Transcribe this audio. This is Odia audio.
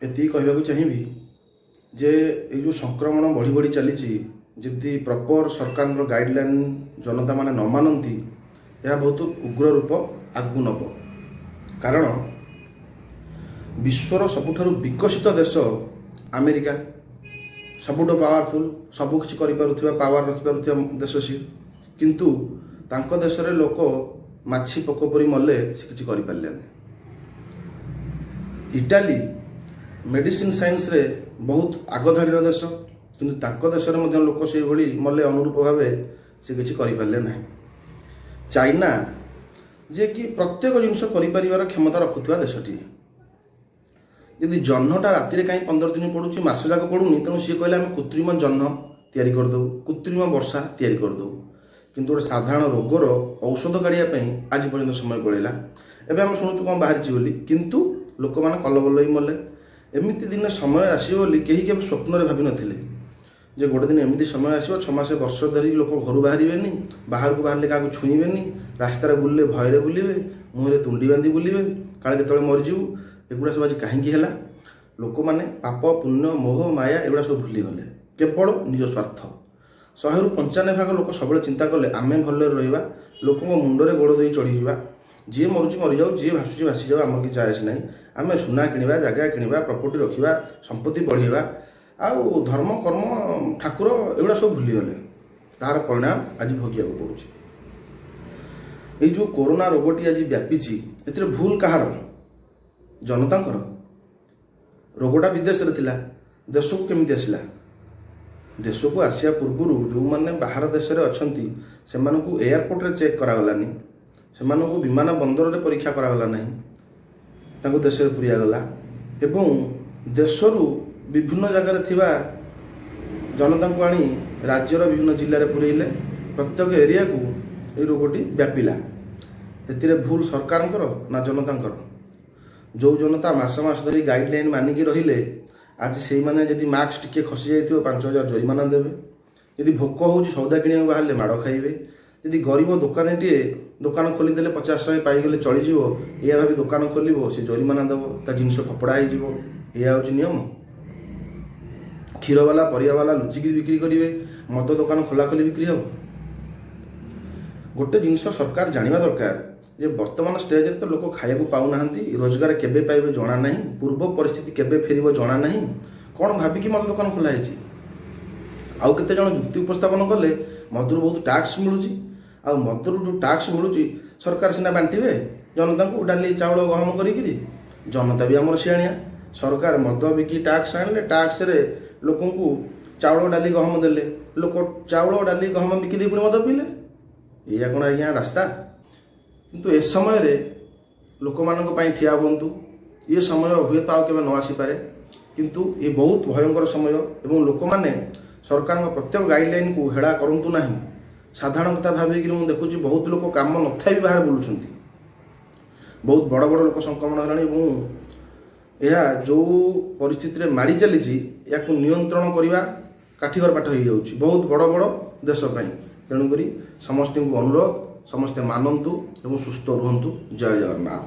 ଏତିକି କହିବାକୁ ଚାହିଁବି ଯେ ଏଇ ଯେଉଁ ସଂକ୍ରମଣ ବଢ଼ି ବଢ଼ି ଚାଲିଛି, ଯଦି ପ୍ରପର୍ ସରକାରଙ୍କର ଗାଇଡ଼ଲାଇନ୍ ଜନତାମାନେ ନ ମାନନ୍ତି, ଏହା ବହୁତ ଉଗ୍ର ରୂପ ଆଗକୁ ନେବ। କାରଣ ବିଶ୍ୱର ସବୁଠାରୁ ବିକଶିତ ଦେଶ ଆମେରିକା, ସବୁଠୁ ପାୱାରଫୁଲ୍, ସବୁ କିଛି କରିପାରୁଥିବା, ପାୱାର ରଖିପାରୁଥିବା ଦେଶ ସିଏ। କିନ୍ତୁ ତାଙ୍କ ଦେଶରେ ଲୋକ ମାଛି ପୋକ ପରି ମଲେ, ସେ କିଛି କରିପାରିଲେନି। ଇଟାଲୀ ମେଡିସିନ ସାଇନ୍ସରେ ବହୁତ ଆଗଧାଡ଼ିର ଦେଶ, କିନ୍ତୁ ତାଙ୍କ ଦେଶରେ ମଧ୍ୟ ଲୋକ ସେଇଭଳି ମଲେ ଅନୁରୂପ ଭାବେ, ସେ କିଛି କରିପାରିଲେ ନାହିଁ। ଚାଇନା, ଯିଏକି ପ୍ରତ୍ୟେକ ଜିନିଷ କରିପାରିବାର କ୍ଷମତା ରଖୁଥିବା ଦେଶଟିଏ, ଯଦି ଜହ୍ନଟା ରାତିରେ କାହିଁ 15 ଦିନ ପଡ଼ୁଛି, ମାସ ଯାକ ପଡ଼ୁନି, ତେଣୁ ସିଏ କହିଲେ ଆମେ କୃତ୍ରିମ ଜହ୍ନ ତିଆରି କରିଦେବୁ, କୃତ୍ରିମ ବର୍ଷା ତିଆରି କରିଦେବୁ। କିନ୍ତୁ ଗୋଟେ ସାଧାରଣ ରୋଗର ଔଷଧ କାଢ଼ିବା ପାଇଁ ଆଜି ପର୍ଯ୍ୟନ୍ତ ସମୟ ପଳେଇଲା। ଏବେ ଆମେ ଶୁଣୁଛୁ କ'ଣ ବାହାରିଛି ବୋଲି, କିନ୍ତୁ ଲୋକମାନେ କଲବଲ ହେଇ ମଲେ। ଏମିତି ଦିନେ ସମୟ ଆସିବ ବୋଲି କେହି କେବେ ସ୍ୱପ୍ନରେ ଭାବିନଥିଲେ ଯେ ଗୋଟେ ଦିନ ଏମିତି ସମୟ ଆସିବ, 6 ମାସ ବର୍ଷ ଧରି ଲୋକ ଘରୁ ବାହାରିବେନି, ବାହାରକୁ ବାହାରିଲେ କାହାକୁ ଛୁଇଁବେନି, ରାସ୍ତାରେ ବୁଲିଲେ ଭୟରେ ବୁଲିବେ, ମୁହଁରେ ତୁଣ୍ଡି ବାନ୍ଧି ବୁଲିବେ, କାଳେ କେତେବେଳେ ମରିଯିବୁ। ଏଗୁଡ଼ା ସବୁ ଆଜି କାହିଁକି ହେଲା? ଲୋକମାନେ ପାପ, ପୁଣ୍ୟ, ମୋହ, ମାୟା ଏଗୁଡ଼ା ସବୁ ଭୁଲିଗଲେ। କେବଳ ନିଜ ସ୍ୱାର୍ଥ। 100ରୁ 95 ଭାଗ ଲୋକ ସବୁବେଳେ ଚିନ୍ତା କଲେ ଆମେ ଭଲରେ ରହିବା, ଲୋକଙ୍କ ମୁଣ୍ଡରେ ଗୋଡ଼ ଦେଇ ଚଢ଼ିଯିବା, ଯିଏ ମରୁଛି ମରିଯାଉ, ଯିଏ ଭାସୁଛି ଭାସିଯାଉ, ଆମର କିଛି ଯାଏ ଆସେ ନାହିଁ। ଆମେ ସୁନା କିଣିବା, ଜାଗା କିଣିବା, ପ୍ରପର୍ଟି ରଖିବା, ସମ୍ପତ୍ତି ବଢ଼େଇବା, ଆଉ ଧର୍ମ, କର୍ମ, ଠାକୁର ଏଗୁଡ଼ା ସବୁ ଭୁଲିଗଲେ। ତାର ପରିଣାମ ଆଜି ଭୋଗିବାକୁ ପଡ଼ୁଛି। ଏଇ ଯେଉଁ କରୋନା ରୋଗଟି ଆଜି ବ୍ୟାପିଛି, ଏଥିରେ ଭୁଲ କାହାର? ଜନତାଙ୍କର। ରୋଗଟା ବିଦେଶରେ ଥିଲା, ଦେଶକୁ କେମିତି ଆସିଲା? ଦେଶକୁ ଆସିବା ପୂର୍ବରୁ ଯେଉଁମାନେ ବାହାର ଦେଶରେ ଅଛନ୍ତି, ସେମାନଙ୍କୁ ଏୟାରପୋର୍ଟରେ ଚେକ୍ କରାଗଲାନି, ସେମାନଙ୍କୁ ବିମାନ ବନ୍ଦରରେ ପରୀକ୍ଷା କରାଗଲା ନାହିଁ, ତାଙ୍କୁ ଦେଶରେ ପୁରାଗଲା ଏବଂ ଦେଶରୁ ବିଭିନ୍ନ ଜାଗାରେ ଥିବା ଜନତାଙ୍କୁ ଆଣି ରାଜ୍ୟର ବିଭିନ୍ନ ଜିଲ୍ଲାରେ ପୁରେଇଲେ। ପ୍ରତ୍ୟେକ ଏରିଆକୁ ଏଇ ରୋଗଟି ବ୍ୟାପିଲା। ଏଥିରେ ଭୁଲ ସରକାରଙ୍କର ନା ଜନତାଙ୍କର? ଯେଉଁ ଜନତା ମାସ ମାସ ଧରି ଗାଇଡ଼ଲାଇନ୍ ମାନିକି ରହିଲେ, ଆଜି ସେଇମାନେ ଯଦି ମାସ୍କ ଟିକେ ଖସି ଯାଇଥିବ, 5000 ଜରିମାନା ଦେବେ। ଯଦି ଭୋକ ହେଉଛି, ସଉଦା କିଣିବାକୁ ବାହାରିଲେ ମାଡ଼ ଖାଇବେ। ଯଦି ଗରିବ ଦୋକାନୀଟିଏ ଦୋକାନ ଖୋଲିଦେଲେ 50 100 ପାଇଗଲେ ଚଳିଯିବ, ଏଇଆ ଭାବି ଦୋକାନ ଖୋଲିବ, ସେ ଜରିମାନା ଦେବ, ତା ଜିନିଷ ଫପଡ଼ା ହେଇଯିବ। ଏଇଆ ହେଉଛି ନିୟମ। କ୍ଷୀରବାଲା, ପରିବାବାଲା ଲୁଚିକିରି ବିକ୍ରି କରିବେ, ମଦ ଦୋକାନ ଖୋଲାଖୋଲି ବିକ୍ରି ହେବ। ଗୋଟେ ଜିନିଷ ସରକାର ଜାଣିବା ଦରକାର ଯେ ବର୍ତ୍ତମାନ ଷ୍ଟେଜରେ ତ ଲୋକ ଖାଇବାକୁ ପାଉନାହାନ୍ତି, ରୋଜଗାର କେବେ ପାଇବେ ଜଣା ନାହିଁ, ପୂର୍ବ ପରିସ୍ଥିତି କେବେ ଫେରିବ ଜଣା ନାହିଁ। କ'ଣ ଭାବିକି ମଦ ଦୋକାନ ଖୋଲା ହେଇଛି? ଆଉ କେତେ ଜଣ ଯୁକ୍ତି ଉପସ୍ଥାପନ କଲେ, ମଦରୁ ବହୁତ ଟ୍ୟାକ୍ସ ମିଳୁଛି, ଆଉ ମଦରୁ ଯେଉଁ ଟ୍ୟାକ୍ସ ମିଳୁଛି, ସରକାର ସିନା ବାଣ୍ଟିବେ ଜନତାଙ୍କୁ ଡାଲି, ଚାଉଳ, ଗହମ କରିକିରି। ଜନତା ବି ଆମର ସିଆଣିଆ। ସରକାର ମଦ ବିକି ଟ୍ୟାକ୍ସ ଆଣିଲେ, ଟ୍ୟାକ୍ସରେ ଲୋକଙ୍କୁ ଚାଉଳ, ଡାଲି, ଗହମ ଦେଲେ। ଲୋକ ଚାଉଳ, ଡାଲି, ଗହମ ବିକି ଦେଇ ପୁଣି ମଦ ପିଇଲେ। ଏଇଆ କ'ଣ ଆଜ୍ଞା ରାସ୍ତା? କିନ୍ତୁ ଏ ସମୟରେ ଲୋକମାନଙ୍କ ପାଇଁ ଠିଆ ହୁଅନ୍ତୁ। ଏ ସମୟ ହୁଏତ ଆଉ କେବେ ନ ଆସିପାରେ, କିନ୍ତୁ ଏ ବହୁତ ଭୟଙ୍କର ସମୟ ଏବଂ ଲୋକମାନେ ସରକାରଙ୍କ ପ୍ରତ୍ୟେକ ଗାଇଡ଼ଲାଇନକୁ ହେଳା କରନ୍ତୁ ନାହିଁ। ସାଧାରଣ କଥା ଭାବିକିରି ମୁଁ ଦେଖୁଛି, ବହୁତ ଲୋକ କାମ ନଥାଇ ବି ବାହାରେ ବୁଲୁଛନ୍ତି। ବହୁତ ବଡ଼ ବଡ଼ ଲୋକ ସଂକ୍ରମଣ ହେଲାଣି ଏବଂ ଏହା ଯେଉଁ ପରିସ୍ଥିତିରେ ମାଡ଼ି ଚାଲିଛି, ଏହାକୁ ନିୟନ୍ତ୍ରଣ କରିବା କାଠିକର ପାଠ ହେଇଯାଉଛି ବହୁତ ବଡ଼ ବଡ଼ ଦେଶ ପାଇଁ। ତେଣୁକରି ସମସ୍ତଙ୍କୁ ଅନୁରୋଧ, ସମସ୍ତେ ମାନନ୍ତୁ ଏବଂ ସୁସ୍ଥ ରୁହନ୍ତୁ। ଜୟ ଜଗନ୍ନାଥ।